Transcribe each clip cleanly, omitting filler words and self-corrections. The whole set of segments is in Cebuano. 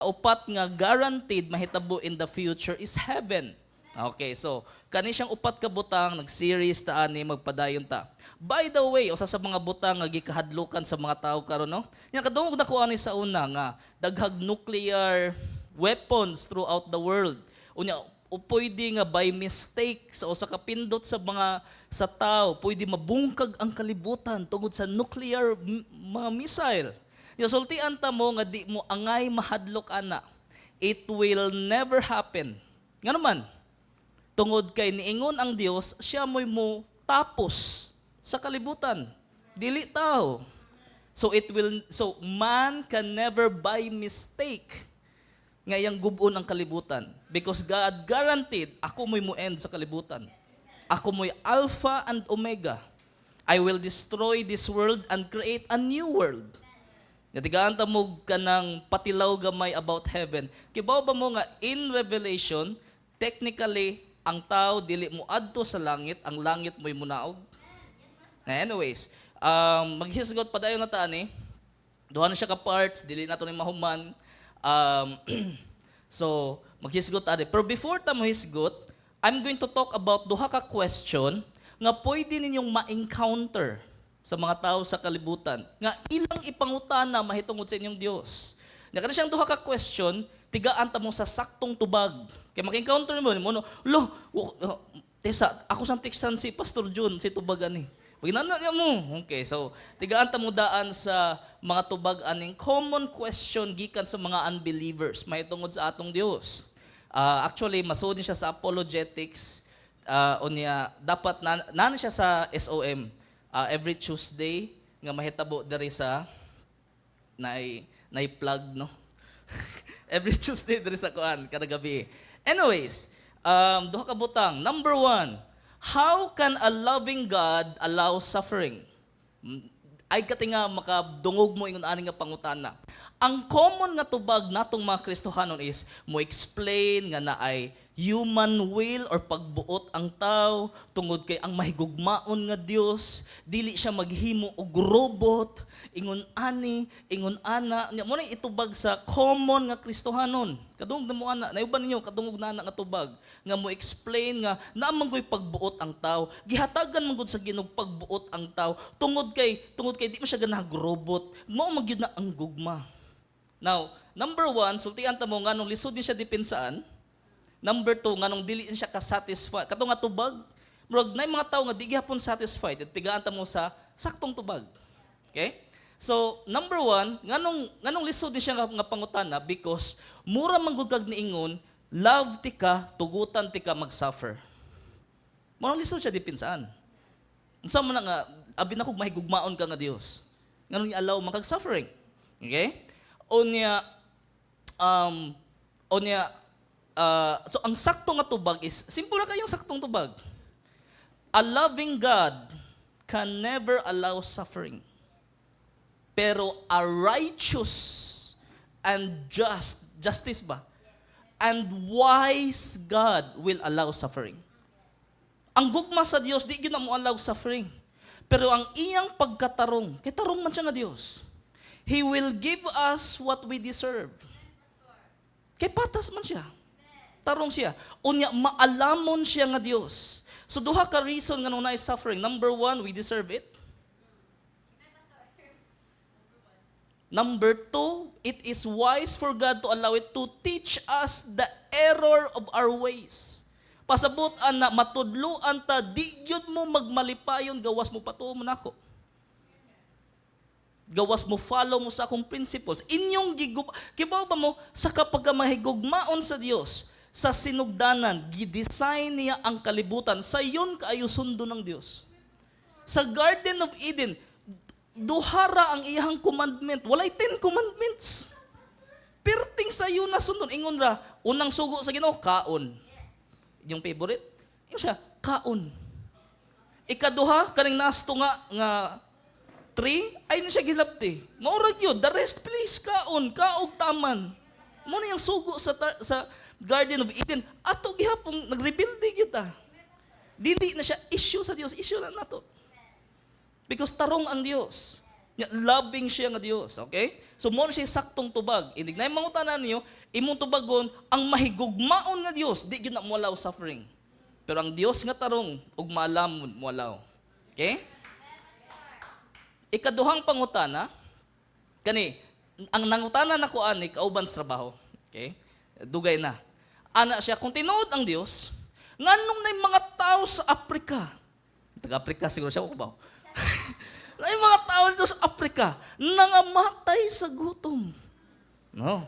Upat nga guaranteed mahitabo in the future is heaven. Okay, so kani siyang upat ka butang, nag-series ta ani, magpadayon ta. By the way, usa sa mga butang nga gikahadlukan sa mga tao karon, no? Nya kadungog na ko ani sa una nga daghag nuclear weapons throughout the world. Unya o pwede nga by mistake sa usa ka pindot sa mga sa tao, pwede mabungkag ang kalibutan tungod sa nuclear mga missile. Nya sultian ta mo nga di mo angay mahadlok ana. It will never happen. Nga naman, tungod kay niingon ang Dios, siya mo'y mo tapos sa kalibutan. Dili tao. So man can never by mistake nga iyang gub-on ang kalibutan because God guaranteed, "Ako mo'y mo end sa kalibutan. Ako mo'y Alpha and Omega. I will destroy this world and create a new world." Natigaan ta mo kanang patilaw gamay about heaven. Kibaw ba mo nga in Revelation, technically, ang tao dili mo adto sa langit, ang langit mo'y munaog? Na anyways, maghisgot padayon na ta ani. Duha na siya ka parts, dili na to ni mahuman. So, maghisgot ta ani. Pero before ta mohisgot, I'm going to talk about duha ka question nga pwede ninyong ma-encounter sa mga tao sa kalibutan nga ilang ipangutana mahitungod sa inyong Dios. Nga kana siyang duha ka question, tigaan ta mo sa saktong tubag. Kay maka-encounter mo mo no, lo, tesa, ako sang teksan si Pastor Jun, si tubag ani. Pag niya mo. Okay, so tigaan ta mo daan sa mga tubag aning common question gikan sa mga unbelievers mahitungod sa atong Dios. Actually, masuod din siya sa apologetics. Unya dapat na, na siya sa SOM every Tuesday nga mahitabo diri sa nay nay plug, no? Every Tuesday diri sa kuan kada gabi. Anyways, duha ka butang. Number one, how can a loving God allow suffering? Ay katinga makadungog mo ingon ani nga pangutana. Ang common nga tubag natong mga Kristohanon is mo explain nga naay human will or pagbuot ang tao tungod kay ang mahigugmaon nga Dios dili siya maghimo og robot, ingon ani, ingon ana. Nya mo na itubag sa common nga Kristohanon. Kadungog na mo ana, nayuban ninyo kadungog na ana nga tubag nga mo explain nga naa man goy pagbuot ang tao, gihatagan man gud sa Ginoo pagbuot ang tao tungod kay di man siya ganahag robot, mao man gyud na ang gugma. Now, number one, sultian ta mo nganong lisod ni siya dipensaan. Number two, nganong dili siya ka-satisfied. Kato nga tubag, murag nay mga tao nga di gihapon satisfied, at tigaan ta mo sa saktong tubag. Okay? So, number one, nganong lisod ni siya nga pangutana, because mura man gud kag niingon, love ti ka, tugutan ti ka mag-suffer. Mao nang lisod siya dipensaan. Unsa man na nga abi na kog mahigugmaon ka nga Dios? Nganong i-allow man kag suffering? Okay? Unya, so ang sakto nga tubag is simple ra kayong saktong tubag. A loving God can never allow suffering. Pero a righteous and just, justice ba? And wise God will allow suffering. Ang gugma sa Dios di gyud na mo allow suffering. Pero ang iyang pagkatarong, kay tarong man siya nga Dios. He will give us what we deserve. Kay patas man siya. Tarong siya. Unya maalamon siya nga Dios. So duha ka reason nga naay suffering. Number one, we deserve it. Number two, it is wise for God to allow it to teach us the error of our ways. Pasabot na matudluan ta, di gyud mo magmalipayon gawas mo patuo mo nako. Gawas mo follow mo sa akong principles. Inyong gigub kibaw ba mo sa kapag mahigugmaon sa Dios, sa sinugdanan, gidesign niya ang kalibutan sayon kaayo sundo ng Dios. Sa Garden of Eden, duhara ang iyang commandment. Walay 10 Commandments. Perting sayo na sundon. Ingon ra, unang sugo sa Ginoo, kaon. Yung favorite? Yung siya, kaon. Ikaduha, kaning nasto nga tree, ay na siya gilabti. Maurag yun, the rest please, kaon, kaog taman. Mo na yung sugo sa Garden of Eden. Ato gihapon, nagrebuild kita. Dili na siya issue sa Dios, issue na nato. Because tarong ang Dios. Nya, loving siya nga Dios, okay? So mo siya saktong tubag. Inig na mangutana niyo, imong tubagon ang mahigugmaon nga Dios, di gyud na mo-allow suffering. Pero ang Dios nga tarong ug maalamon, mo-allow. Okay? Ikaduhang pangutana, kani ang nangutana nako ani kauban sa trabaho. Okay? Dugay na. Ana siya, kung tinuod ang Dios, nganong nay mga tao sa Afrika? Taga Afrika siguro siya ko ba? Nay mga tao dito sa Afrika nangamatay sa gutom. No.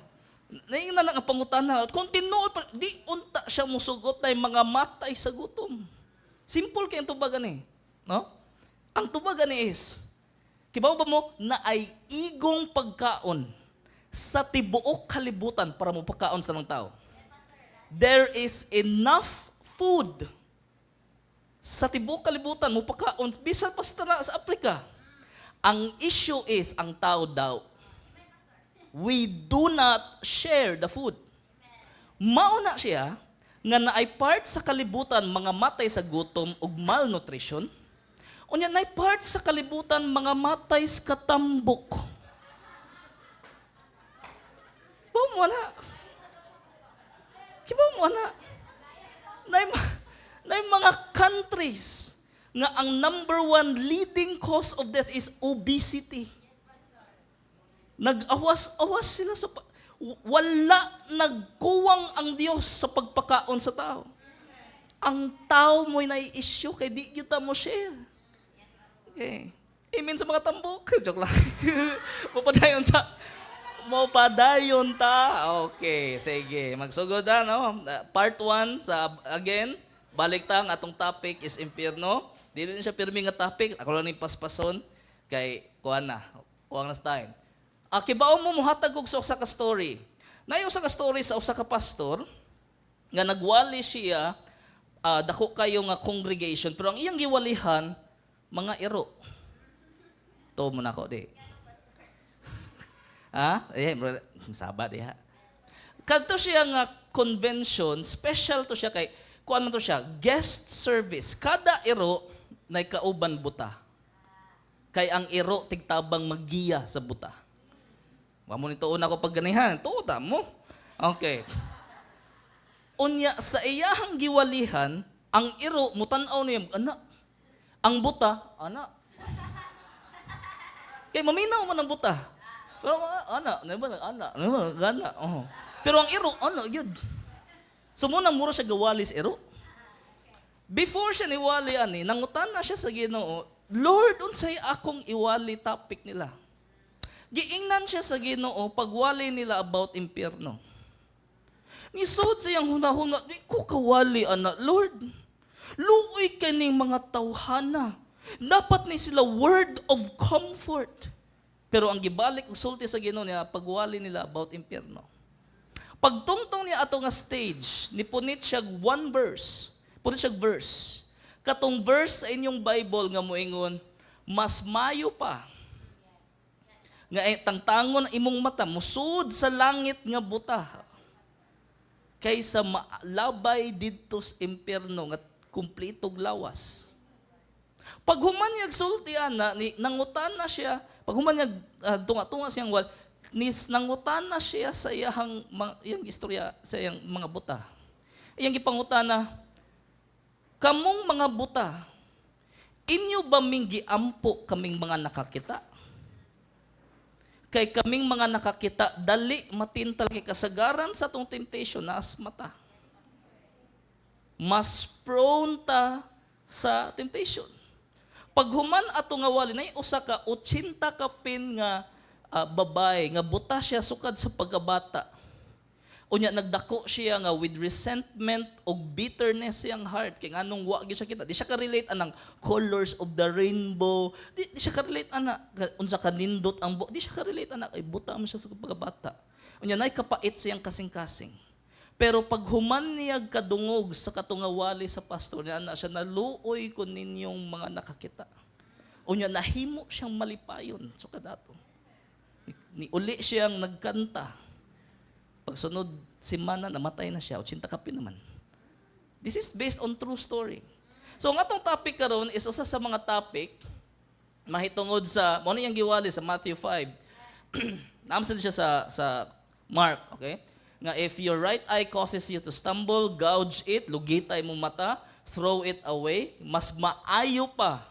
Naingnan na nga pangutana, kung tinuod pa, di unta siya musugot na mga matay sa gutom. Simple kay ang tubag ani. No? Ang tubag ani is, kibaw ba mo naay igong pagkaon sa tibuok kalibutan para mo pagkaon sa mga tao? There is enough food sa tibuok kalibutan mo pagkaon bisan pa sa Afrika. Ang issue is ang tao daw. We do not share the food. Mauna siya nga naay part sa kalibutan mga matay sa gutom ug malnutrition. Unya naay part sa kalibutan mga matay sa katambok. Kibaw mo na. Kibaw mo na. Naay mga countries nga ang number one leading cause of death is obesity. Nag-awas-awas sila sa wala nagkuwang ang Dios sa pagpakaon sa tao. Ang tao mo'y nai-issue kay di gyud ta mo share. Okay. Amen sa mga tambok. Joke lang. Mopadayon ta. Mopadayon ta. Okay, sige. Magsugod na, no? Part 1 sa again, balik ta, ang atong topic is impyerno. Dili na siya pirmi nga topic. Ako lang ni paspason kay kuan na. Kuang na sa time. Kibaw mo, muhatag og sa usa ka story. Naay usa ka story sa usa ka pastor nga nagwali siya, dako kayo nga congregation, pero ang iyang giwalihan mga iro. To mo na ko di. Ha? Eh, saba diha. Kadto siya nga convention, special to siya kay kuan man to siya, guest service. Kada iro nay kauban buta. Kay ang iro tigtabang maggiya sa buta. Wa mo nito una ko pagganihan. Tuo ta mo. Okay. Unya sa iyahang giwalihan, ang iro mutan-aw niya, ana. Ang buta, ana. Kay maminaw man ang buta. Pero ana, na ba ana, na ba gana. Oh. Pero ang iro, ana gyud. So mo nang mura siya gawali sa iro. Before siya niwali ani, nangutan na siya sa Ginoo, "Lord, unsay akong iwali topic nila?" Giingnan siya sa Ginoo pagwali nila about impyerno. Nisod sa iyang hunahuna, "Di ko kawali ana, Lord. Luoy kaning mga tawhana. Dapat ni sila word of comfort." Pero ang gibalik og sulti sa Ginoo niya, pagwali nila about impyerno. Pagtungtong niya ato nga stage, nipunit siya one verse. Punit siya verse. Katong verse sa inyong Bible nga moingon, mas mayo pa nga eh, tangtangon ang imong mata musud sa langit nga buta kaysa malabay didto sa impyerno nga kumpletog lawas. Paghuman niya sulti ana, ni nangutan na siya, paghuman niya tunga-tunga siyang wal, ni nangutan na siya sa iyang iyang istorya sa iyang mga buta. Iyang gipangutana, "Kamong mga buta, inyo ba ming giampo kaming mga nakakita? Kay kaming mga nakakita, dali matintal kay kasagaran sa atong temptation naas mata. Mas prone ta sa temptation." Paghuman ato nga wali, nay usa ka 80 kapin nga babae nga buta siya sukad sa pagkabata. Unya nagdako siya nga with resentment og bitterness siyang heart kay nganong wa gyud siya kita. Di siya ka-relate anang colors of the rainbow. Di siya ka-relate ana unsa ka nindot ang di siya ka-relate ana kay buta man siya sa pagkabata. Unya nay kapait siyang kasing-kasing. Pero pag human niya kadungog sa katungawali sa pastor niya, ana siya, "Naluoy ko ninyong mga nakakita." Unya nahimo siyang malipayon so kadato. Ni uli siyang nagkanta. Pagsunod semana, namatay na siya, 80 kapin naman. This is based on true story. So ang atong topic karon is usa sa mga topic Mahitungod sa mao na iyang giwali sa Matthew 5. Naamsan siya sa Mark, okay? Nga if your right eye causes you to stumble, gouge it, lugitay mo mata, throw it away. Mas maayo pa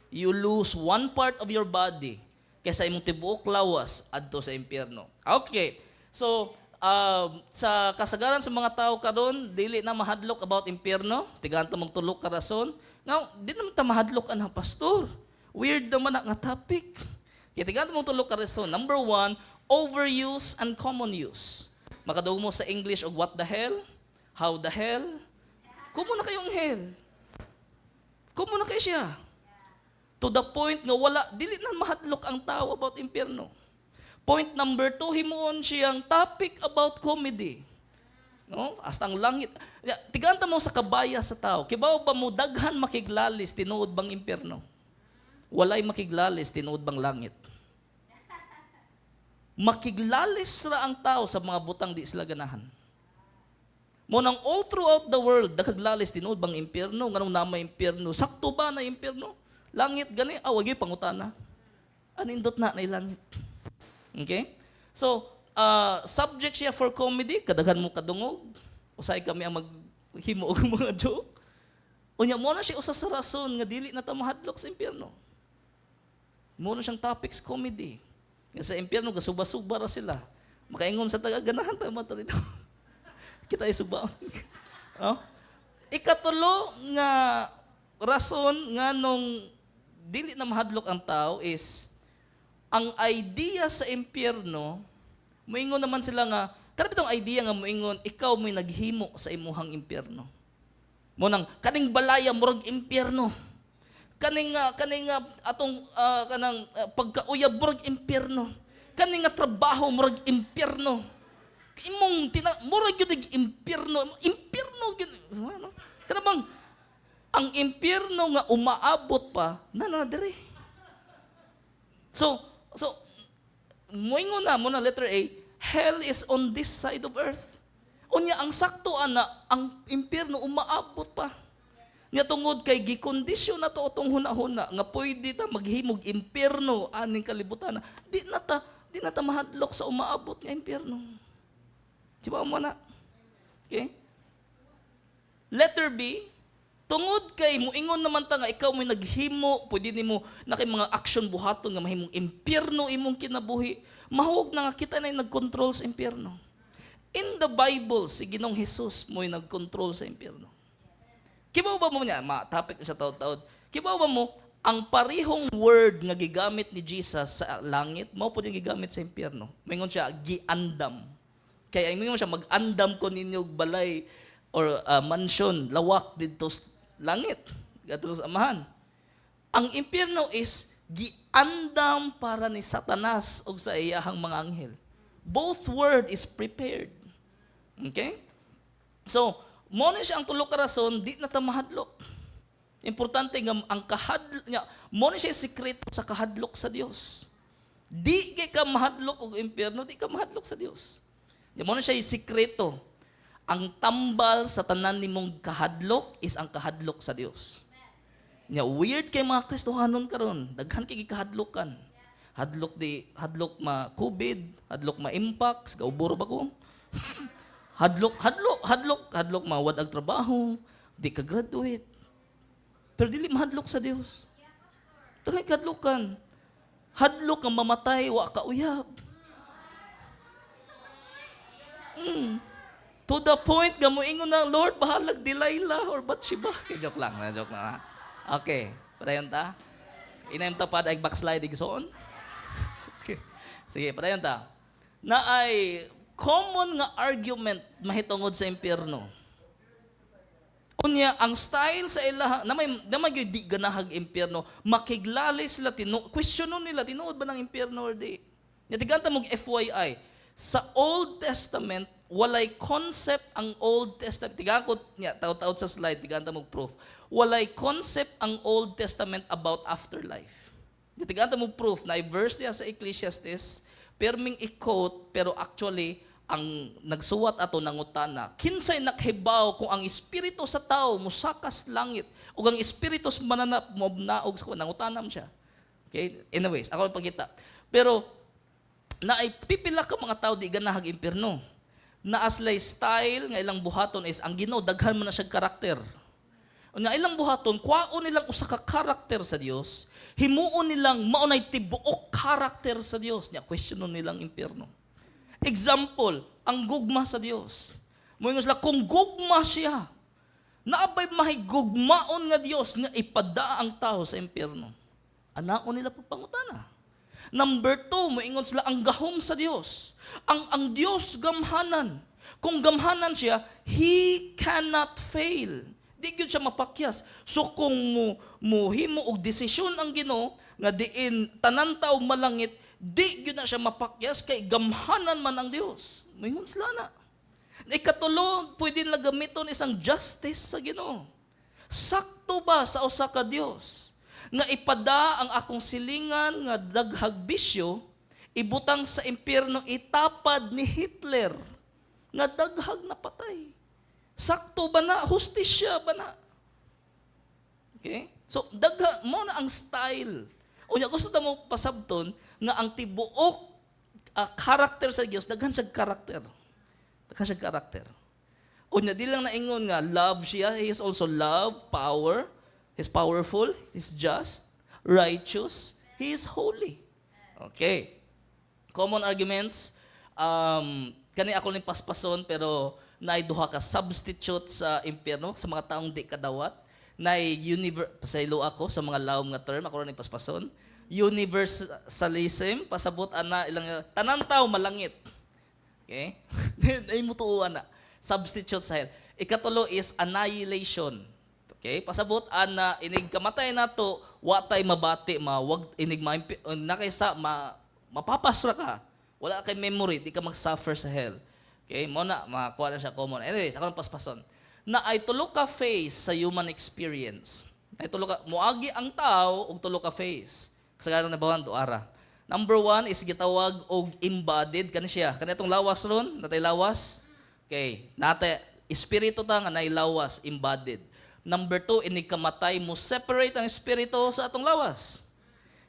you lose one part of your body kaysa imong tibuok lawas adto sa impyerno. Okay. So, sa kasagaran sa mga tao karon, dili na mahadlok about impyerno. Tigaan ta mong tulo ka rason. Nga di naman ta mahadlok ana, pastor. Weird naman na nga topic. Kaya tigaan ta mong tulo ka rason. Number one, overuse and common use. Makadungog mo sa English og what the hell? How the hell? Common na kayong hell. Common na kayo siya. To the point nga wala, dili na mahadlok ang tao about impyerno. Point number two, himuon siyang topic about comedy. No? Hasta ang langit. Ya, tigaan ta mo sa kabaya sa tao. Kibaw ba mo daghan makiglalis tinuod bang impyerno? Walay makiglalis tinuod bang langit? Makiglalis ra ang tao sa mga butang di sila ganahan. Mo nang all throughout the world, nagkaglalis tinuod bang impyerno? Nganong naa may impyerno? Sakto ba na impyerno? Langit gani? Ah, wagi pangutana. Anindot na na langit. Okay? So, subject siya for comedy, kadaghan mo kadungog. Usahay kami ang maghimo og mga joke. Unya mo na siya usa sa rason nga dili na ta mahadlok sa impyerno. Mo na siyang topics comedy. Nga sa impyerno gasuba-suba ra sila. Makaingon sa taga ganahan ta mo dito. Kita isuba. Oh? Ikatulo nga rason nga nung dili na mahadlok ang tao is ang idea sa impyerno, moingon naman sila nga, kana bitong idea nga moingon, ikaw mo'y naghimo sa imuhang impyerno. Mo nang kaning balaya murag impyerno. Kaning atong kanang pagkauyab murag impyerno. Kaning nga trabaho murag impyerno. Imong tina murag gyud og impyerno, impyerno gyud. Ano? Kana bang ang impyerno nga umaabot pa na na diri. So moingon na mo na letter A, hell is on this side of earth. Unya ang sakto ana, ang impyerno umaabot pa. Nya tungod kay gikondisyon na to atong huna-huna nga pwede ta maghimog impyerno aning kalibutan. Di na ta mahadlok sa umaabot nga impyerno. Di ba mo na? Okay? Letter B, tungod kay muingon naman ta nga ikaw mo'y naghimo, pwede nimo na kay mga action buhaton nga mahimong impyerno imong kinabuhi, mahug na nga kita na nagkontrol sa impyerno. In the Bible, si Ginoong Jesus mo'y nagkontrol sa impyerno. Kibaw ba mo niya, ma topic sa taod-taod. Kibaw ba mo ang parihong word nga gigamit ni Jesus sa langit, mao pud yung gigamit sa impyerno. Mingon siya, giandam. Kaya ingon siya, mag-andam ko ninyo og balay or mansion, lawak didto sa langit. Gadto sa Amahan. Ang impyerno is giandam para ni Satanas ug sa iyahang mga anghel. Both word is prepared. Okay? So, mo ni siya ang tulo ka rason di na ta mahadlok. Importante nga ang kahadlok niya, mo ni siya sikreto sa kahadlok sa Dios. Di kay ka mahadlok og impyerno, di ka mahadlok sa Dios. Di mo na siya sikreto. Ang tambal sa tanan nimong kahadlok is ang kahadlok sa Dios. Nya weird kay mga Kristohanon karon, daghan kay gikahadlokan. Hadlok di hadlok ma COVID, hadlok ma impact, gaubor ba ko? Hadlok, hadlok, hadlok, hadlok mawad ang trabaho, di ka graduate. Pero dili mahadlok sa Dios. Daghan kahadlokan. Hadlok ang mamatay, wa ka uyab. To the point nga moingon na, "Lord, bahalag Delilah or Bathsheba." Okay, joke lang, na joke lang. Ha? Okay, padayon ta. Inayom ta pa ay backslide igsoon. Okay. Sige, padayon ta. Na ay common nga argument mahitungod sa impyerno. Unya, ang style sa ilaha, na may gyud di ganahag impyerno, makiglali sila, questionon nila, tinuod ba ng impyerno or di? Nya tiganta mong FYI, sa Old Testament, walay concept ang Old Testament. Tigaan ko, niya, taot-taot sa slide, tigaan ta mong proof. Walay concept ang Old Testament about afterlife. Tigaan ta mong proof na verse niya sa Ecclesiastes, perming i-quote, pero actually, ang nagsuwat ato nangutana, kinsay nakahibaw kung ang espiritu sa tao musakas langit ug ang espiritu sa mananap moabnaog sa nangutanam siya. Okay? Anyways, ako ang pagkita. Pero naay pipila ka mga tao di ganahag impierno. Naa sila'y style nga ilang buhaton is ang Ginoo daghan man na siya karakter. Nga ilang buhaton, kwaon nilang usa ka karakter sa Dios, himuon nilang mao nay tibuok karakter sa Dios. Nya question nilang impierno. Example, ang gugma sa Dios. Moingon sila, kung gugma siya, naa bay mahigugmaon nga Dios nga ipadaa ang tao sa impierno? Anaon nila pagpangutana. Number two, moingon sila ang gahom sa Dios. Ang Dios gamhanan. Kung gamhanan siya, He cannot fail. Di gyud siya mapakyas. So kung mo muhimo og desisyon ang Ginoo nga diin tanan tao malangit, di gyud na siya mapakyas kay gamhanan man ang Dios. Moingon sila na. Ikatulo, pwede nila gamiton isang justice sa Ginoo. Sakto ba sa usa ka Dios nga ipada ang akong silingan nga daghag bisyo, ibutang sa impyerno, itapad ni Hitler nga daghag na patay? Sakto ba na? Hustisya ba na? Okay? So, dagha mo na ang style. Unya gusto ta mo pasabton nga ang tibuok karakter sa Dios, daghan siya karakter. Daghan siya karakter. Unya di lang naingon nga love siya, He is also love, power, He's powerful, He's just, righteous, He is holy. Okay. Common arguments, kani ako ning paspason, pero naay duha ka substitute sa impyerno sa mga taong di kadawat. Nay universe, pasaylo ako sa mga lawom nga term, ako rin paspason. Universalism, pasabot ana ilang tanan tao malangit. Okay? Ay mo tuoan na. Substitute sa hell. Ikatulo is annihilation. Okay? Pasabot ana inig kamatay nato, wa tay mabati, ma wag inig ma na kaysa ma mapapasra ka. Wala kay memory, di ka mag-suffer sa hell. Okay? Mo na makuha na siya common. Anyways, ako nang paspason. Na ay tulo ka phase sa human experience. Ay tulo ka moagi ang tao og tulo ka phase. Kasagaran na bawan duara. Number one is gitawag og embodied kani siya. Kani atong lawas ron, natay lawas. Okay, nate espiritu ta nga nay lawas, embodied. Number two, inig kamatay mo separate ang espiritu sa atong lawas.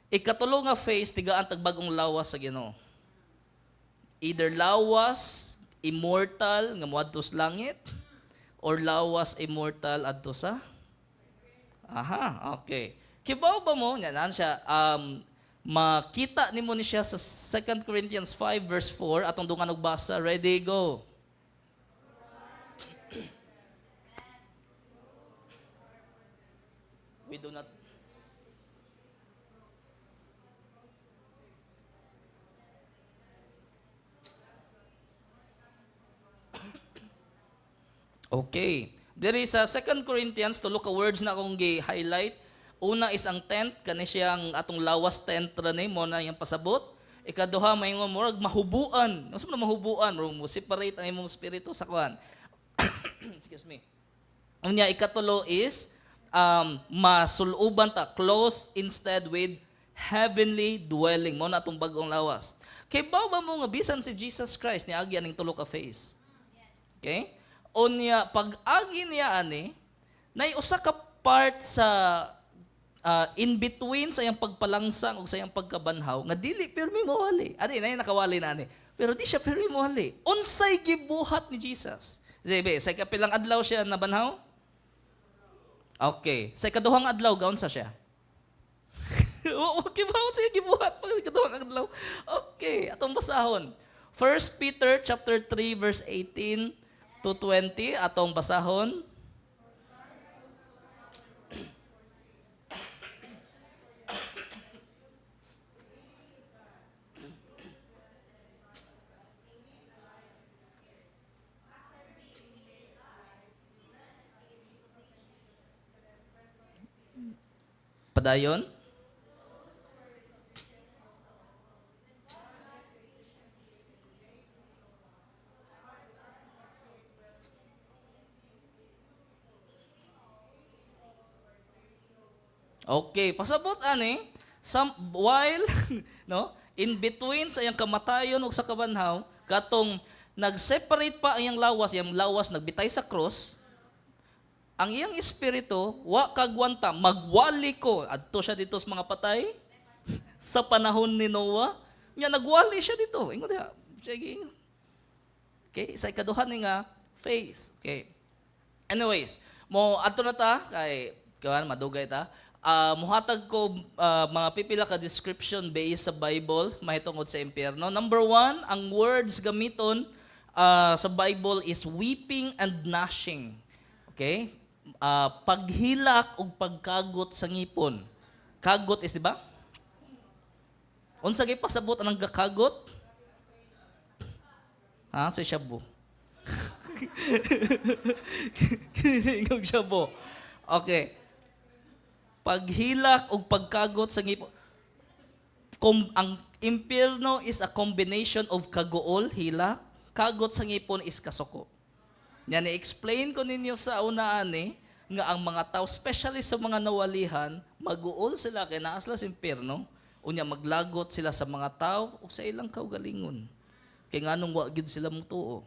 Ikatulo nga phase, tigaan tag bag-ong lawas sa Ginoo. Either lawas immortal nga moadto sa langit or lawas immortal adto sa. Aha, okay. Kibaw ba mo, nya naan siya, makita nimo ni siya sa 2 Corinthians 5 verse 4, atong dungan og basa. Ready, go. We do not. Okay. There is sa 2 Corinthians, tulo ka words na akong gi-highlight. Una is ang tent, kani siyang atong lawas, tent ra ni mo na iyang pasabot. Ikaduha, maingon murag mahubuan. Unsa man mahubuan? Murag mo separate ang imong espiritu sa kuan. Excuse me. Unya ikatulo is masuluban ta, clothed instead with heavenly dwelling, mo na atong bag-ong lawas. Kay ba mo nga bisan si Jesus Christ niagi aning tulo ka phase? Okay? Unya pag agi niya ani, nay usa ka part sa in between sa iyang pagpalangsang ug sa iyang pagkabanhaw nga dili pirmi mawali. Ani nay nakawali na ani. Pero di siya pirmi mawali. Unsay gibuhat ni Jesus? Sige, sa ikapilang adlaw siya nabanhaw? Okay. Sa ikaduhang adlaw gaunsa siya? Okay ba sa gibuhat pag ikaduhang adlaw? Okay, atong basahon. 1 Peter chapter 3 verse 18 to 20, atong basahon. Padayon. Okay, pasabot ani, some while no, in between sa iyang kamatayon ug sa kabanhaw, katong nag-separate pa ang iyang lawas, iyang lawas nagbitay sa cross, ang iyang espiritu wa kagwanta, magwali ko adto siya dito sa mga patay. Sa panahon ni Noah, nya nagwali siya dito. Ingon diha, siya giingon. Okay, sa ikaduha ni nga phase. Okay. Anyways, mo adto na ta kay kuan, madugay ta. Muhatag ko mga pipila ka description based sa Bible mahitungod sa impyerno. Number one, ang words gamiton sa Bible is weeping and gnashing. Okay? Paghilak ug pagkagot sa ngipon. Kagot is, di ba? Unsa kay pasabot anang gakagot? Ha? Sa shabu. Ingog shabu. Okay. Paghilak ug pagkagot sa ngipon. Ang impyerno is a combination of kaguol, hilak, kagot sa ngipon is kasuko. Yan, i-explain ko ninyo sa unaan eh, nga ang mga tao, especially sa mga nawalihan, maguol sila kay naa sila sa impyerno, unya maglagot sila sa mga tao o sa ilang kaugalingon. Kay nganong wa gyud sila mutuo.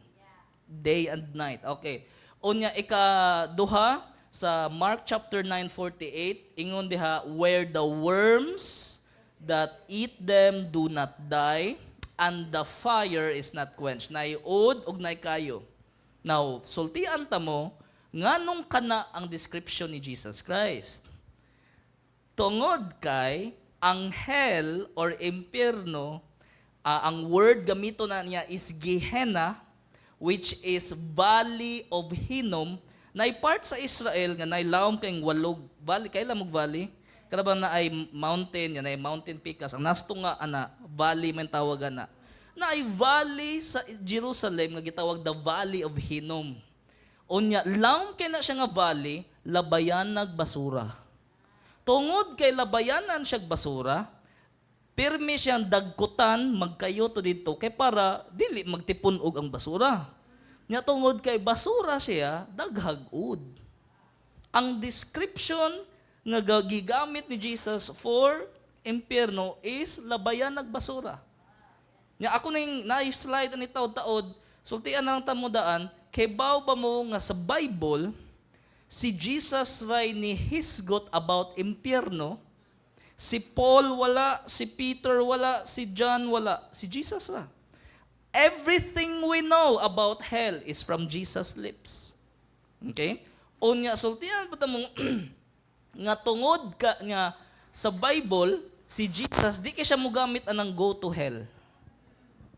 Day and night. Okay. Unya ika-duha, sa Mark chapter 9:48, ingon diha, "Where the worms that eat them do not die and the fire is not quenched." Naay ud ug naay kayo. Now, sultian ta mo nganong kana ang description ni Jesus Christ. Tungod kay ang hell or impyerno, ang word gamito na niya is Gehenna, which is Valley of Hinnom, na part sa Israel nga nailawom kay walog valley. Kailan mo valley? Kada ba na ay mountain yan, ay mountain pikas ang nasto nga ana, valley man tawag ana. Na ay valley sa Jerusalem nga gitawag the Valley of Hinnom. Unya lawom kay na siya nga valley, labayan nagbasura. Tungod kay labayanan siya basura, pirmi siyang dagkutan, magkayo to dito kay para dili magtipun-og ang basura. Nya tungod kay basura siya, daghag ud. Ang description nga gigamit ni Jesus for impyerno is labayan nagbasura. Nya ako ning na-slide ani taod-taod, sultian na lang ta mo daan, kay baw ba mo nga sa Bible si Jesus ray ni hisgot about impyerno, si Paul wala, si Peter wala, si John wala, si Jesus ra. Everything we know about hell is from Jesus' lips. Okay? Unya sultian pa ta mo nga tungod ka nga sa Bible si Jesus di kay siya mogamit anang go to hell.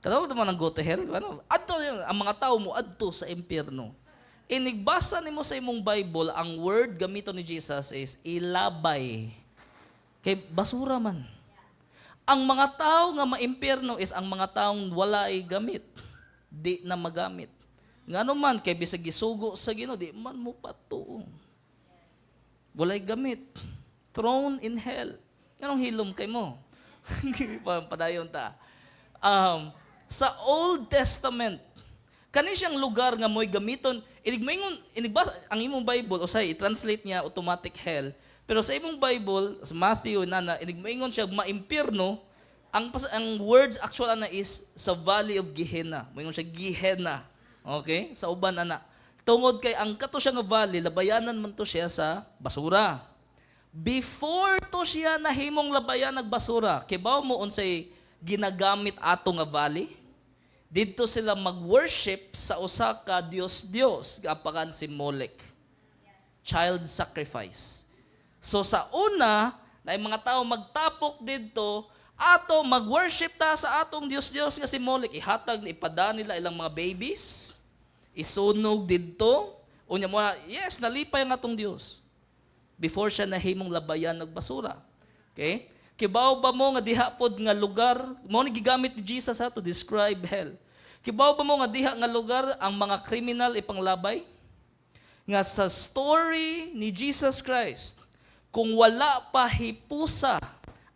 Kadaw naman ang go to hell? Ano? Adto yun, ang mga tao mo adto sa impyerno. Inigbasa nimo sa imong Bible, ang word gamito ni Jesus is ilabay. Kay basura man. Ang mga tao nga maimpyerno is ang mga taong wala ay gamit. Di na magamit. Ngano man kay bisag gisugo sa Ginoo, di man mo patuo. Walay gamit. Thrown in hell. Nganong hilom kay mo? Padayon ta. Sa Old Testament, kani siyang lugar nga mo'y gamiton, inig moingon, inig ba, ang imong Bible, usay, i-translate niya automatic hell, pero sa imong Bible, sa Matthew, nana, inig moingon siya maimpierno, ang words actual ana is sa Valley of Gehenna. Moingon siya Gehenna. Okay? Sa uban ana. Tungod kay ang kato siya nga valley, labayanan man to siya sa basura. Before to siya nahimong labayan nagbasura, kibaw mo unsay ginagamit ato nga valley? Didto sila mag-worship sa usa ka Dios-Dios, gaapakan si Molech. Child sacrifice. So sa una, na yung mga tao magtapok didto, ato mag-worship ta sa atong Dios-Dios nga si Molech. Ihatag, ipada nila ilang mga babies, isunog didto. Unya mo, yes, nalipay ang atong Dios. Before siya nahimong labayan nagbasura. Okay? Kibaw ba mo nga diha pod nga lugar, mo ni gigamit ni Jesus ha to describe hell. Kibaw ba mo nga diha nga lugar ang mga kriminal ipanglabay? Nga sa story ni Jesus Christ, kung wala pa hipusa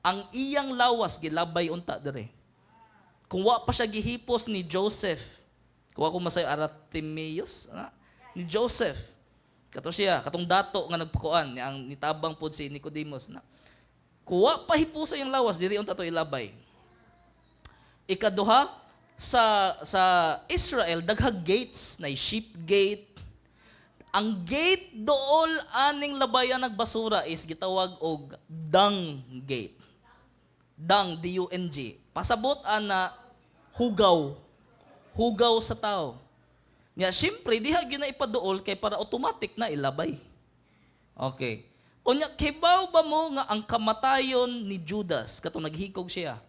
ang iyang lawas, gilabay unta dire. Kung wa pa siya gihipos ni Joseph, kung ako masayo Aratimeus, ana? Ni Joseph, kato siya, katong dato nga nagpakuan, ang nitabang pod si Nicodemus na. Kung wa pa hipusa yung lawas, diri unta to ilabay. Ikaduha, sa Israel daghag gates, na sheep gate. Ang gate dool aning labayan nagbasura is gitawag og Dung Gate. Dung, D-U-N-G. Pasabot ana hugaw. Hugaw sa tao. Nya siyempre diha gyud na ipaduol kay para automatic na ilabay. Okay. Unya, kibaw ba mo nga ang kamatayon ni Judas katong naghikog siya?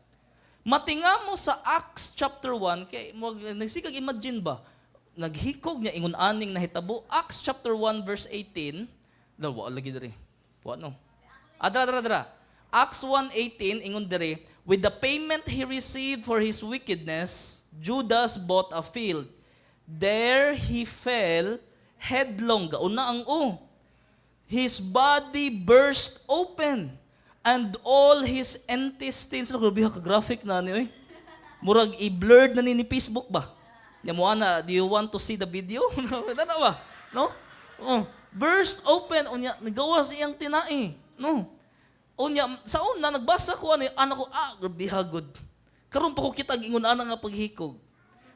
Matinga mo sa Acts chapter 1 kay mo nagsigag imagine ba, naghikog niya, ingon aning nahitabo. Acts chapter 1 verse 18. Dal wa lagi diri. Wa no. Adra dra dra. Acts 1:18, ingon diri, "With the payment he received for his wickedness, Judas bought a field. There he fell headlong." Gauna ang o. "His body burst open and all his intestines." Grabe ka graphic na ni oy. Murag i-blurred na ni Facebook ba? Nya mo ana, "Do you want to see the video?" Tana ba? No? Oh, burst open, unya nagawas iyang tinai. No. Unya sa una nagbasa ko ani, ana ko, "Ah, grabe hagod. Karon pa ko kita ingon ana nga paghikog."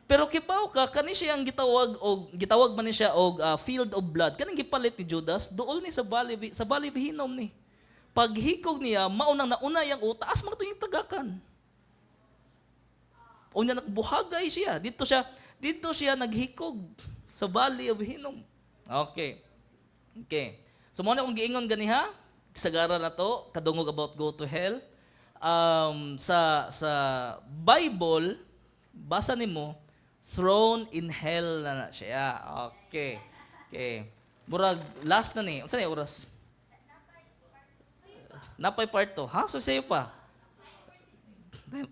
Pero kibaw ka, kani siya ang gitawag og gitawag man ni siya og field of blood. Kaning gipalit ni Judas, duol ni sa Valley of Hinnom ni. Paghikog niya, maunang nauna yang taas man yung tagakan. Unya nagbuhagay siya. Dito siya naghikog sa Valley of Hinnom. Okay. Okay. So mo na akong giingon ganiha, sagara na to, kadungog about go to hell. Sa Bible, basa nimo, thrown in hell na na siya. Okay. Okay. Murag last na ni. Unsa ni oras? Napay part 2. Ha? So sayo pa.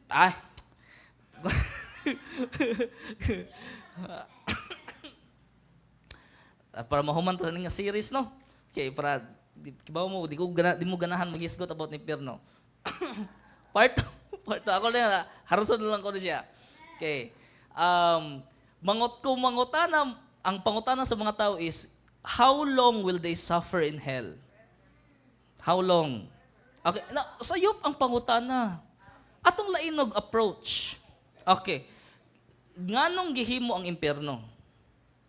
Ay. Para mahuman ta nga series, no. Okay, para di, kibaw mo di mo ganahan maghisgot about ni impyerno. Part 2, part 2 ako lang, haruson lang ko na siya. Okay. Mangot ko mangutana, ang pangutana sa mga tao is, how long will they suffer in hell? How long? Okay, na, sayop ang pangutana. Atong lainog approach. Okay. Nganong gihimo ang impyerno?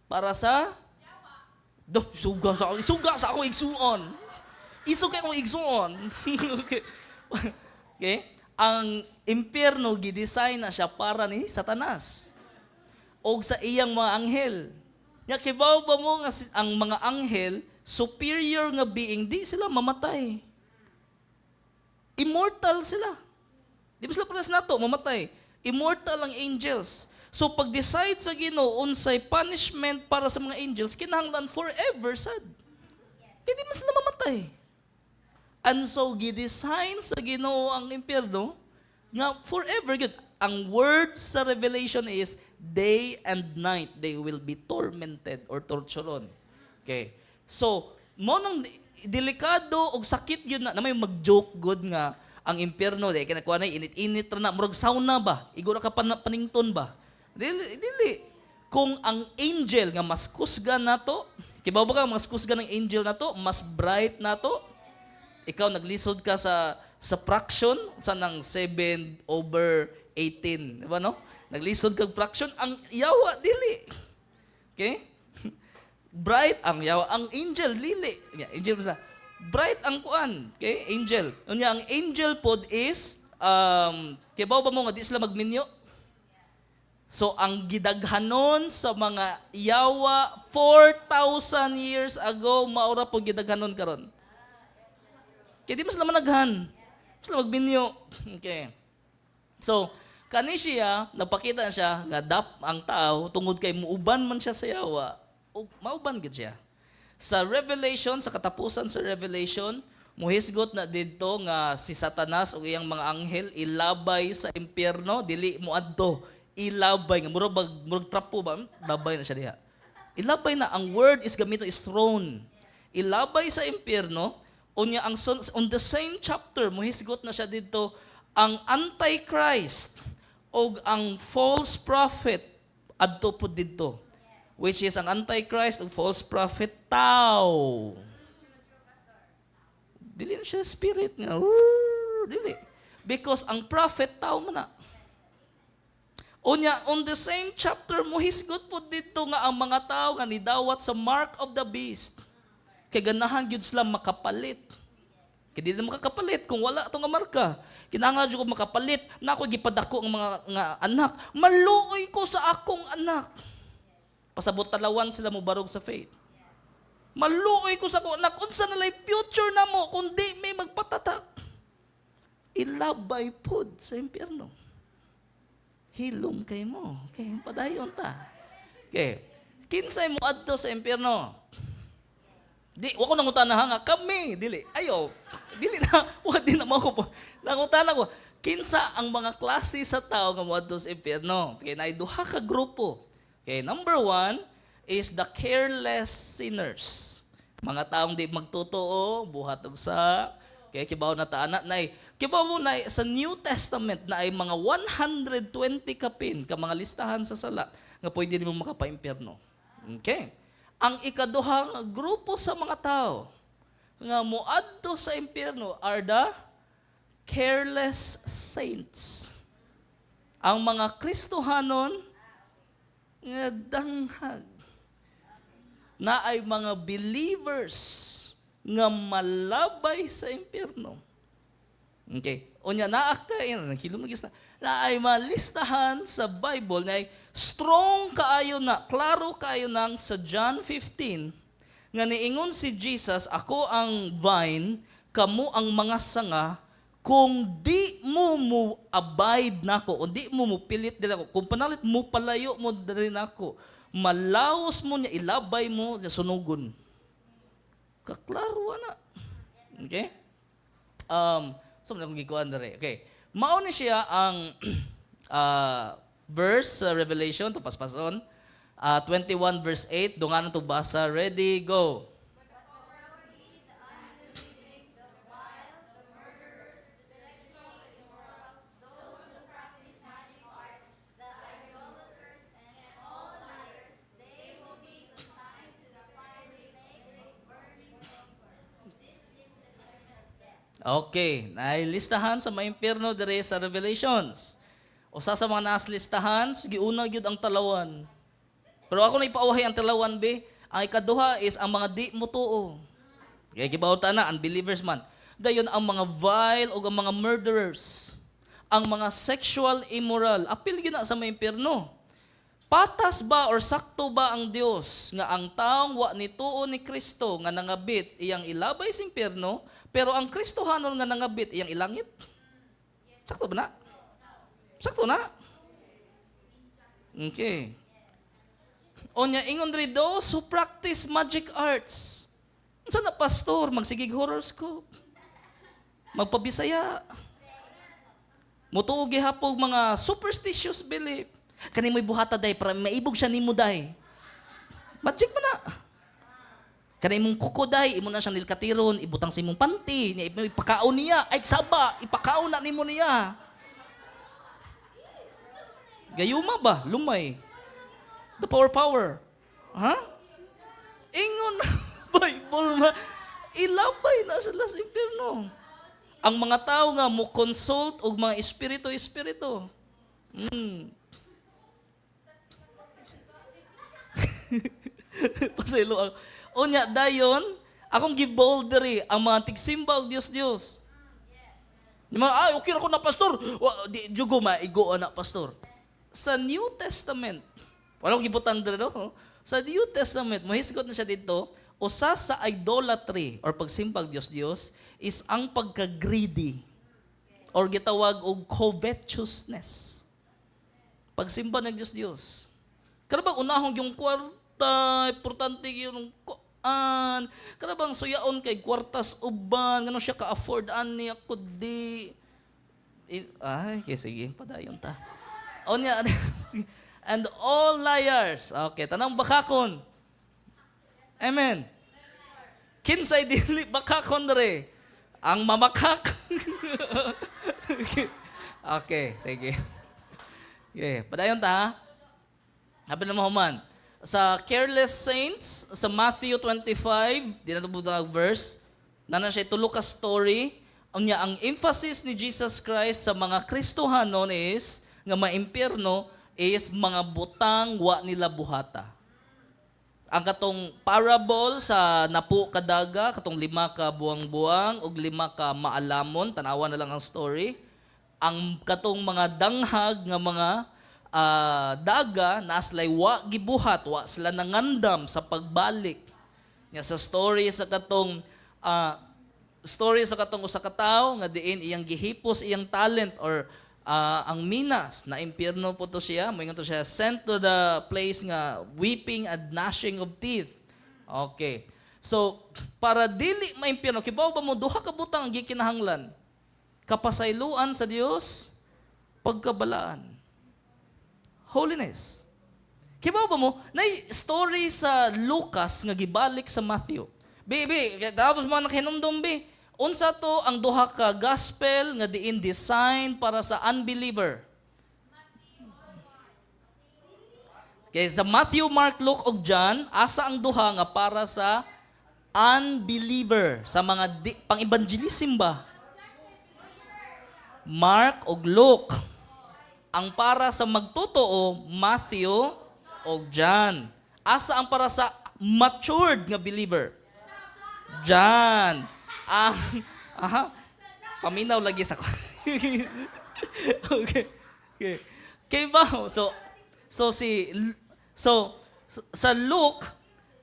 Para sa Do, suga sa akong igsuon. Isuga akong igsuon. Okay. Okay? Ang impyerno gidesign na siya para ni Satanas og sa iyang mga anghel. Nya kibaw ba mo nga ang mga anghel, superior nga being, di sila mamatay. Immortal sila. Di ba sila parehas nato mamatay? Immortal ang angels. So pag-decide sa Ginoo unsay punishment para sa mga angels, kinahanglan forever sad. Kaya di man sila mamatay. And so gidesign sa Ginoo ang impyerno nga forever good. Ang words sa Revelation is day and night they will be tormented or torturon. Okay. So, mo nang delikado og sakit yun na, na may mag-joke good nga ang impyerno di kay nakuha na init-init ra na, murag sauna ba, igo ra ka panington ba. Dili, dili. Kung ang angel nga mas kusgan nato, kibaw ba ka mas kusgan ng angel nato, mas bright nato? Ikaw naglisod ka sa fraction sa nang 7 over 18, di ba, no? Naglisod kag fraction, ang yawa dili. Okay? Bright ang yawa, ang angel dili. Yeah, angel basta. Bright ang kuan, okay? Angel. Unya ang angel pod is kibaw ba mo nga di sila magminyo? So ang gidaghanon sa mga yawa 4,000 years ago, maura po gidaghanon karon. Kaya di mas sila managhan. Mas sila magminyo. Okay. So, kani siya, napakita siya nga dap ang tao tungod kay muuban man siya sa yawa, ug mauban gid siya. Sa Revelation, sa katapusan sa Revelation, muhisgot na didto nga si Satanas ug iyang mga anghel ilabay sa impyerno, dili moadto, ilabay nga murag murag trapo ba, labay na siya diha. Ilabay na, ang word is gamiton is thrown. Ilabay sa impyerno. Unya ang on the same chapter muhisgot na siya didto ang Antichrist og ang false prophet adto pud didto. Which is ang Antichrist ug false prophet tao. Dili na siya spirit nga. "Rrrr," dili. Because ang prophet tao man na. Unya, on the same chapter, muhisgot po dito nga ang mga tao nga nidawat sa mark of the beast. Kay ganahan gyud sila makapalit. Kay di na makakapalit kung wala ato nga marka. Kinahanglan jud ko makapalit na ako gipadako ang mga nga anak. Maluoy ko sa akong anak. Pasabot talawan sila mo barog sa faith. Maluoy ko sa akong anak. Unsa na lay future namo kung di may magpatatak? Ilabay pod sa impyerno. Hilom kay mo. Okay, padayon ta. Okay. Kinsay mo adto sa impyerno? Di, wa ko nangutana ha nga kami, dili. Ayo, dili na, wa di na mo ko po. Nangutana ko, kinsa ang mga klase sa tao nga moadto sa impyerno? Okay, naay duha ka grupo. Okay, number one is the careless sinners. Mga taong di magtotoo, buhat og sa, kay kibaw na ta ana nay kibaw mo na sa New Testament na ay mga 120 kapin ka mga listahan sa sala nga pwede nimo makapaimpyerno. Okay. Ang ikaduhang grupo sa mga tao nga moadto sa impyerno are the careless saints. Ang mga Kristohanon nga danghag na ay mga believers nga malabay sa impyerno. Okay. Unya naa kay hilom na gisa na ay malistahan sa Bible na ay strong kaayo na, klaro kaayo nang sa John 15 nga niingon si Jesus, "Ako ang vine, kamo ang mga sanga, kung di mo mo abide nako, kung di mo mo pilit din ako, kung panalit mo palayo mo diri nako, malaos mo niya, ilabay mo, niya sunugon." Kaklaro na. Okay? So, akong gikuan diri. Okay. Mao ni siya ang verse sa Revelation, to paspason. 21 verse 8, dunganon to basa. Ready, go. But the cowardly, the unbelieving, the vile, the murderers, the sexually immoral, those who practice magic arts, the idolaters, and all liars, they will be consigned to the fiery lake of burning sulfur. This is the second death. Okay, nailistahan sa mga impyerno dire sa Revelations. Usa sa mga naas listahan, giuna gyud ang talawan. Pero ako na ipauhay ang talawan be. Ang ikaduha is ang mga di motuo. Kaya gibaw ta na, unbelievers man. Dayon ang mga vile o ang mga murderers. Ang mga sexual immoral. Apil gyud na sa mga impyerno. Patas ba or sakto ba ang Dios nga ang taong wa nituo ni Kristo nga nangabit iyang ilabay sa impyerno, pero ang Kristohanon nga nangabit iyang ilangit? Sakto ba na? Sakto na? Okay. Onya ingon diri, those who practice magic arts. Unsa na, pastor, magsigig horoscope? Magpabisaya. Mutuo gihapon mga superstitious belief. Kani mo'y buhata day para maibog siya nimo day. Magic man na. Kani imong kuko day, imo na siyang nilkatiron, ibutang sa imong panty, niya ipakaon niya, ay saba, ipakaon na nimo niya. Gayuma ba? Lumay. The power power. Ha? Ingon Bible ma ilabay na sila sa impyerno. Ang mga tao nga mo consult og mga espiritu espiritu. Pasaylo ako. Unya dayon, akong gibold diri ang mga tigsimba og Dios Dios. Yung mga, "Ay, okay ra ko na, pastor. Wa, di, jugo maigo na, pastor." Sa New Testament, wala akong gibutan diri, no? Sa New Testament, mohisgot na siya dito, usa sa idolatry or pagsimbag Dios Dios is ang pagka-greedy or gitawag og covetousness. Pagsimba ng Dios Dios. Kana bang unahon yung kwarta, importante yung kuan. Kana bang suyaon kay kwartas uban, ngano siya ka-afford ani, ako di. Ay, okay, sige, padayon ta. Onya, and all liars. Okay, tanang bakakon. Amen. Kinsay dili bakakon dere? Ang mamakak. Okay, sige. Okay, padayon ta ha. Happy na mahuman. Sa careless saints, sa Matthew 25, di na ito ang verse, na na siya tulo ka story. Ang niya, ang emphasis ni Jesus Christ sa mga Kristohanon is, nga maimpyerno, is mga butang wa nila buhata. Ang katong parable sa 10 ka daga, katong lima ka buang-buang ug lima ka maalamon, tanawa na lang ang story. Ang katong mga danghag nga mga daga naa sila'y wa gibuhat, wa sila nangandam sa pagbalik. Nga sa story sa katong usa ka tawo nga diin iyang gihipos iyang talent or ang minas na impyerno po to siya. Moingon to siya, sent to the place nga weeping and gnashing of teeth. Okay, so para dili maimpyerno, kibaw ba mo duha ka butang ang gikinahanglan? Kapasayloan sa Dios, pagkabalaan, holiness. Kibaw ba mo nay story sa Lucas nga gibalik sa Matthew? Bi, bi, tapos mga nakahinumdum, bi. Unsa to ang duha ka gospel nga diin design para sa unbeliever? Okay, sa Matthew, Mark, Luke ug John, asa ang duha nga para sa unbeliever, sa mga pang-evangelism ba? Mark ug Luke. Ang para sa magtotoo, Matthew ug John. Asa ang para sa matured nga believer? John. Ang aha, paminaw lagi sa Okay. Okay. Kay ba? So si so sa Luke,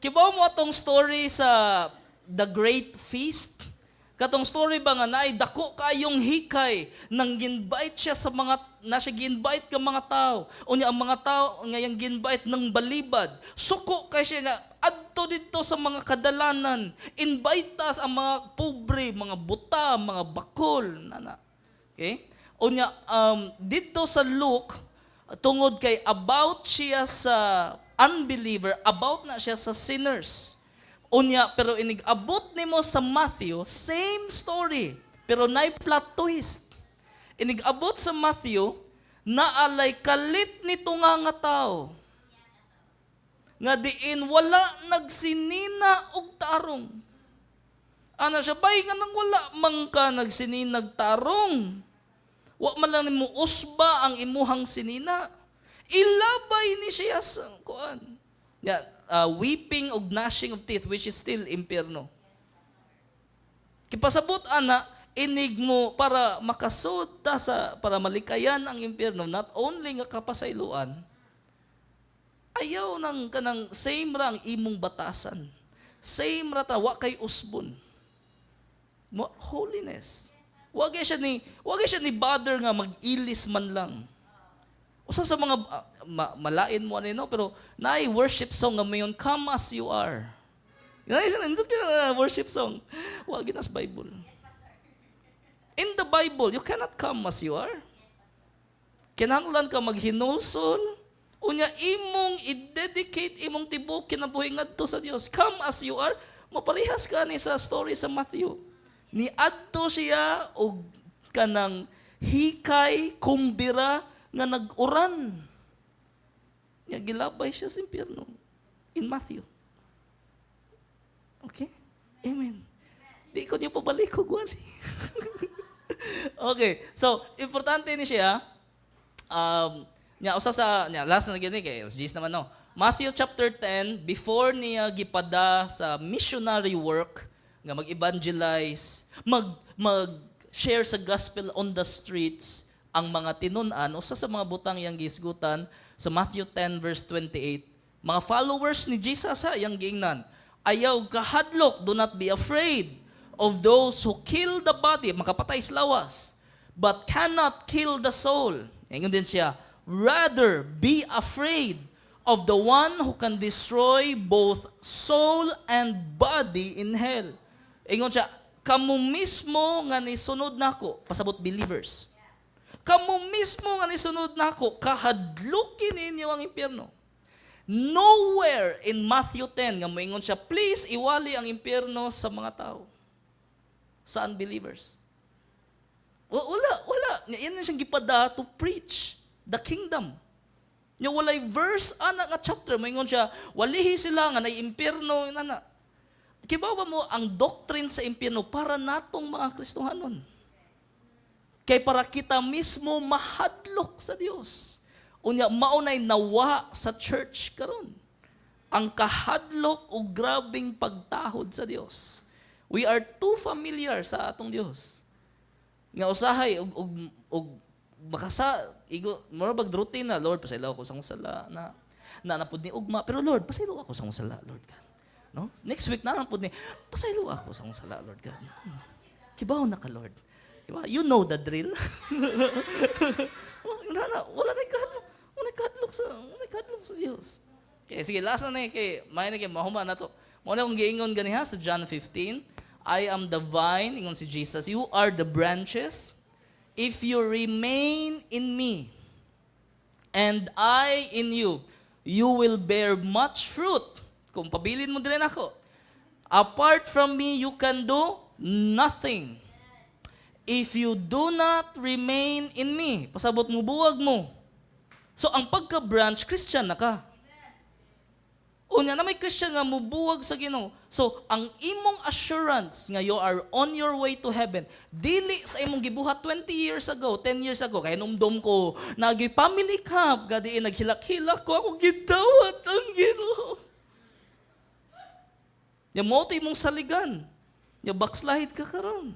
kibaw mo atong story sa the Great Feast? Katong story ba nga naay dako kayong hikay nang ginbite siya sa mga na siya ginbite ka mga tao. Unya ang mga tao nga yang ginbite ng balibad. Suko kay siya na adto didto sa mga kadalanan. Invite ta ang mga pobre, mga buta, mga bakol nana. Okay? Unya didto sa Luke, tungod kay about siya sa unbeliever, about na siya sa sinners. Unya, pero inig-abot nimo sa Matthew, same story, pero nay plot twist. Inig-abot sa Matthew, naalay kalit nito nga tao nga diin wala nagsinina og tarong. Ana siya, bay nga nang wala man ka nagsininag tarong. Wa man lang nimo usba ang imuhang sinina. Ilabay ni siya sa kuan. Ya, weeping og gnashing of teeth, which is still impierno. Kipasabot ana, inig mo para makasud ta sa para malikayan ang impyerno, not only nga kapasayloan, ayaw nang kanang same ra ang imong batasan. Same ra ta, wa kay usbon. Mo holiness. Wa siya ni bother nga mag-ilis man lang. Usa sa mga malain mo ano, no? Pero naay worship song nga mayon, "Come as you are." Naay siya nindot ka worship song. Wa ginas Bible. In the Bible, you cannot come as you are. Kinahanglan ka maghinulsol. Unya imong i-dedicate imong tibuok kinabuhi ngadto sa Dios. "Come as you are." Maparehas ka ni sa story sa Matthew. Ni adto siya og kanang hikay kumbira nga nag-uran. Nga gilabay siya sa impyerno in Matthew. Okay? Amen. Di ko niyo pabalik ko gwali. Okay. So, importante ni siya nya usa sa nya last na gini kay LSGs naman, no. Matthew chapter 10, before niya gipada sa missionary work nga mag-evangelize, mag share sa gospel on the streets ang mga tinun-an, usa sa mga butang iyang gisgutan sa Matthew 10 verse 28, mga followers ni Jesus ha, iyang giingnan, "Ayaw kahadlok, do not be afraid of those who kill the body," makapatay sa lawas, "but cannot kill the soul." Ingon din siya, "Rather be afraid of the one who can destroy both soul and body in hell." Ingon siya, "Kamo mismo nga nisunod nako," pasabot believers. "Kamo mismo nga nisunod nako, kahadlukin ninyo ang impyerno." Nowhere in Matthew 10 nga moingon siya, "Please iwali ang impyerno sa mga tao." Sa unbelievers. Wala, wala. Yan na siyang gipada to preach the kingdom. Nya walay verse ana nga chapter moingon siya, walihi sila nga nay impyerno ana. Kibaw ba mo ang doctrine sa impyerno para natong mga Kristohanon? Kay para kita mismo mahadlok sa Dios. Unya maunay nawa sa church karon. Ang kahadlok o grabing pagtahod sa Dios. We are too familiar sa atong Dios. Nga usahay og makasa igo mura bag routine na, "Lord, pasaylo ako sa akong sala," na na pud ni ugma, pero "Lord, pasaylo ako sa akong sala, Lord God." No? Next week na pud ni, "Pasaylo ako sa akong sala, Lord God. Kibaw na ka, Lord." Diba? You know the drill. Wala na, wala na kahadlok. Wala na kahadlok sa Dios. Okay, sige, last na na kay may na kay mahuma na to. Mao na akong giingon ganiha sa John 15, "I am the vine," ingon si Jesus, "you are the branches. If you remain in me and I in you, you will bear much fruit." Kung pabilin mo din ako. "Apart from me, you can do nothing. If you do not remain in me," pasabot mo buwag mo. So ang pagka-branch, Christian na ka. Unya na may Christian nga mubuwag sa Ginoo. So ang imong assurance nga you are on your way to heaven, dili sa imong gibuhat 20 years ago, 10 years ago, kay numdum ko, nagi family camp, gadi naghilak-hilak ko, ako gidawat ang Ginoo. Ya mo to imong saligan. Ya backslide ka karon.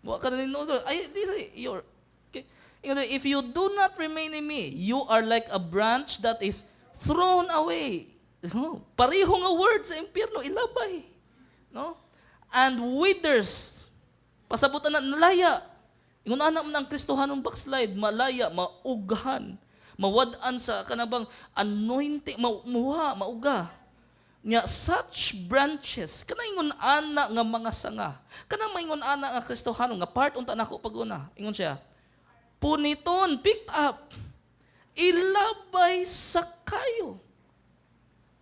Wa ka na ninood. Ay, dili, you're okay. Ingon, "If you do not remain in me, you are like a branch that is thrown away." No? Pareho nga word sa impyerno, ilabay. No? "And withers." Pasabutan na, nalaya. Ingon ana man ang Kristohanong backslide, malaya, maughan, mawad-an sa kanabang anointing, muha, mauga. Nya such branches, kana ingon ana nga mga sanga, kana maingon ana nga Kristohano nga part unta nako paguna. Ingon siya, puniton, picked up, ilabay sa kayo.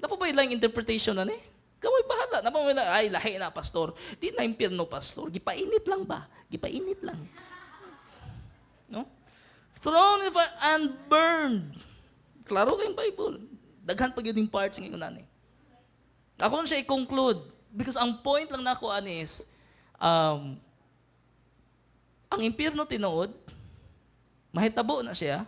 Napa ba ilang interpretation na ni? Kamoy bahala. Napa mo na, "Ay, lahi na, pastor. Di na impyerno, pastor. Gipainit lang ba? Gipainit lang." No? "Thrown in fire and burned." Klaro kayong Bible. Daghan pa gyud yung parts ngayon nani. Ako lang siya i-conclude. Because ang point lang nako ani is, ang impyerno tinuod, mahitabo na siya,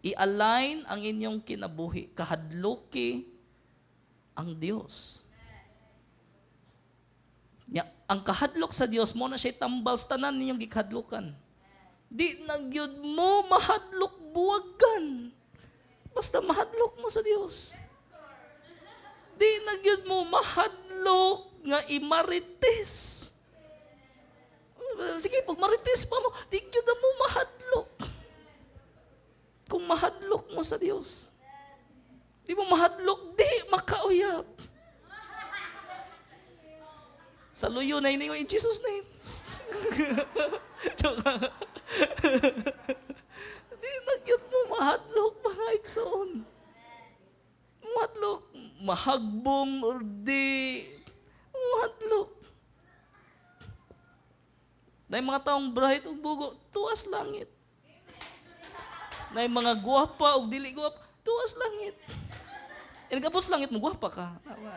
i-align ang inyong kinabuhi, kahadluki ang Dios. Nya, ang kahadlok sa Dios mo na siya tambal sa tanan ninyong gikahadlokan. Di na gyud mo mahadlok buwagan. Basta mahadlok mo sa Dios. Di na gyud mo mahadlok nga imarites. Sige, pag marites pa mo, di gyud na mo mahadlok. Kung mahadlok mo sa Dios. Di mo mahadlok, di makauyab. Sa luyo na ini in Jesus' name. Joke. Di na gyud mo mahadlok, mga igsoon. Mahadlok, mahagbong or di mahadlok. Dahil mga taong bright ug bugo, tuas langit. Na mga gwapa ug dili gwapa, tuas langit. E nagabot sa langit mo, gwapa ka.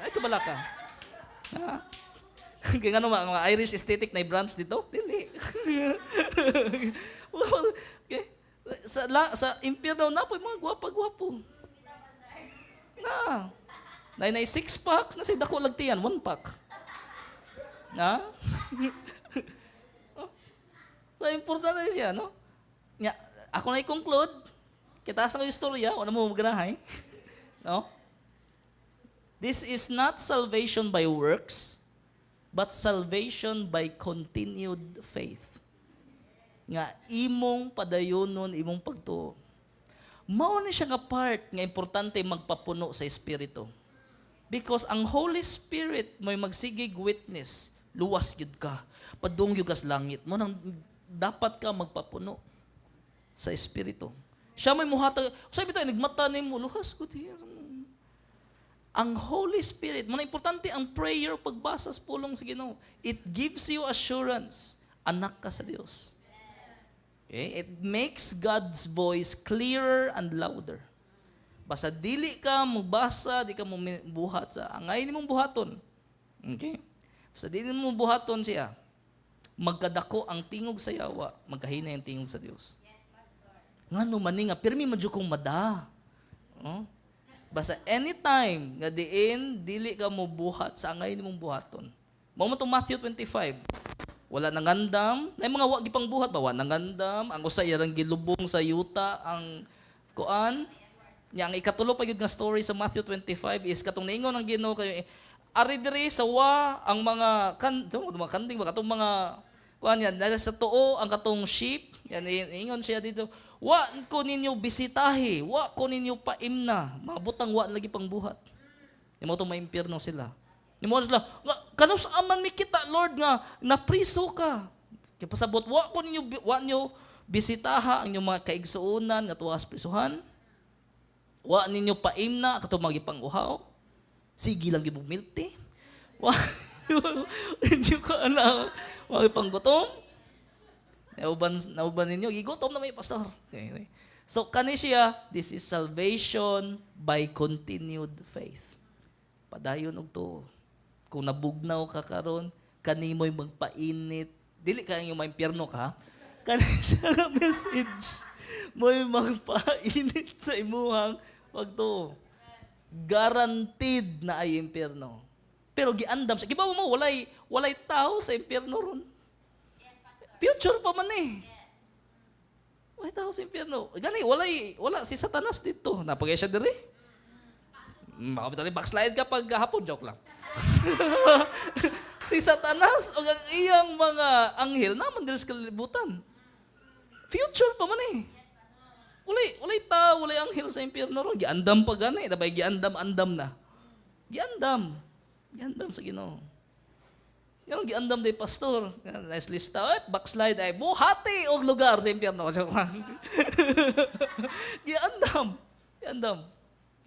Ay, kabala ka. Ha? Kaya nga mga Irish aesthetic na branch dito? Dili. Okay. Sa impyerno na po, mga gwapa-gwapo. Na. Nay nay six packs, na say dako lagtian, one pack. Na? Oh. So, importante siya, no? Nga, ako na i-conclude, kita sa istorya, wala mo maganahay. No? This is not salvation by works, but salvation by continued faith. Nga imong padayonon imong pagtuo. Mao ni siya nga part nga importante magpapuno sa Espiritu. Because ang Holy Spirit may magsigig witness, luwas gyud ka, padung gyud ka sa langit. Mo nang dapat ka magpapuno sa Espiritu. Siya may muhatag, sabi ito, nagmata nimo, luwas ko di. Ang Holy Spirit, mo na importante ang prayer, pagbasa sa pulong sa Ginoo. It gives you assurance, anak ka sa Dios. Okay? It makes God's voice clearer and louder. Basta dili ka mobasa, di ka mo buhat sa angay nimong buhaton. Okay? Basta dili mo buhaton siya, magkadako ang tingog sa yawa, magkahina ang tingog sa Dios. Ngano man ni nga pirmi man jud kong mada. Oh? Basta anytime nga diin dili ka mo buhat sa angay nimong buhaton. Mao man tong Matthew 25. Wala nangandam, na mga wa gipang buhat ba, wa nangandam, ang usa iyang gilubong sa yuta ang kuan. Nya ang ikatulo pa gyud nga story sa Matthew 25 is katong niingon ang Ginoo kay ari diri sa wa ang mga kan mga kanding ba, katong mga kuan yan dahil sa tuo ang katong sheep yan. Ingon siya dito, "Wa ko ninyo bisitahi, wa ko ninyo paimna," mga butang wa lagi pang buhat. Mao tong maimpyerno sila. Nimo sila nga, "Kanus aman mi kita, Lord, nga napriso ka?" Kay pasabot, wa ko ninyo, wa nyo bisitaha ang inyong mga kaigsuonan nga tuwa sa prisuhan. Wa ninyo paimna katong mga gipang-uhaw. Sige lang gibog milk tea. Wa hindi ko alam. Mga panggutom. Nauban, nauban ninyo, gigutom na may pastor. Okay. So kani siya, this is salvation by continued faith. Padayon og tuo. Kung nabugnaw ka karon, kanimoy magpainit. Dili ka yung maimpyerno ka. Kani siya nga message mo'y magpainit sa imuhang pagtuo. Guaranteed na ay impyerno. Pero giandam siya. Gibaw mo, walay tao sa impyerno ron. Future pa man eh. Walay tao sa impyerno. Gani, walay, wala si Satanas dito. Napagay siya diri. Baka bitaw'g backslide ka pag hapon, joke lang. Si Satanas o ang iyang mga anghel naman diri sa kalibutan. Future pa man eh. Walay tao, walay anghel sa impyerno ron. Giandam pa gani, dabay giandam-andam na. Giandam. Giandam sa Ginoo. Ganun giandam day pastor. Nice lista, ay, backslide ay buhati og lugar sa impyerno. Joke lang. Giandam. Giandam.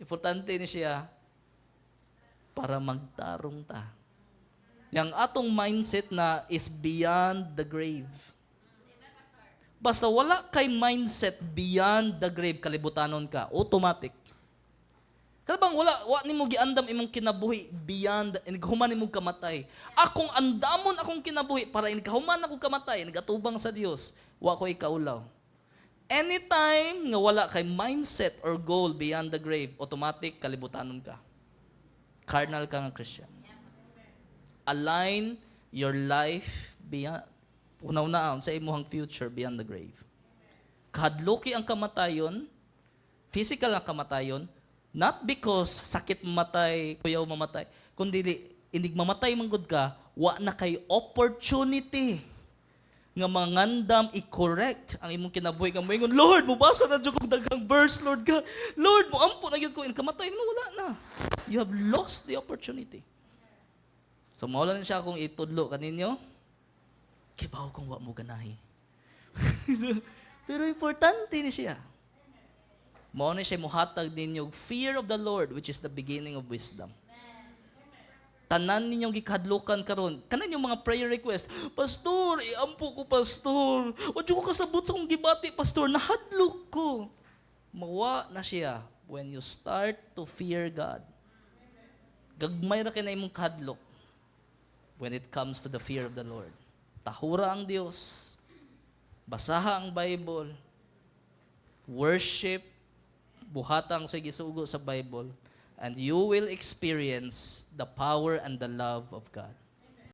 Importante ni siya para magtarong ta. Yang atong mindset na is beyond the grave. Basta wala kay mindset beyond the grave, kalibutanon ka, automatic. Kalbang wala wa nimo giandam imong kinabuhi beyond inighuman nimo kamatay. Akong andamon akong kinabuhi para inighuman ako kamatay, nagatubang sa Dios, wa ko ikaulaw. Anytime nga wala kay mindset or goal beyond the grave, automatic kalibutanon ka. Carnal ka nga Christian. Align your life beyond una-una sa imuhang future beyond the grave. Kahadluki ang kamatayon, physical ang kamatayon, not because sakit mamatay, kuyaw mamatay, kundi inig mamatay man gud ka, wa na kay opportunity nga mangandam i-correct ang imong kinabuhi nga moingon, "Lord, mubasa na jud kog daghang verse, Lord God. Lord, moampo na gyud ko." In kamatay mo, wala na. You have lost the opportunity. So mao lang siya akong itudlo kaninyo. Kibaw kong wa mo ganahi. Pero importante ni siya. Mao ni siya muhatag ninyo og fear of the Lord, which is the beginning of wisdom. Tanan ninyong gikadlukan karon, kanan yung mga prayer request, "Pastor, iampo ko, Pastor. Wa ko kasabot sa akong gibati, Pastor, nahadlok ko." Mawa na siya when you start to fear God. Gagmay ra kay na imong kahadlok when it comes to the fear of the Lord. Tahura ang Dios. Basaha ang Bible. Worship, buhatang sa gisugo sa Bible, and you will experience the power and the love of God.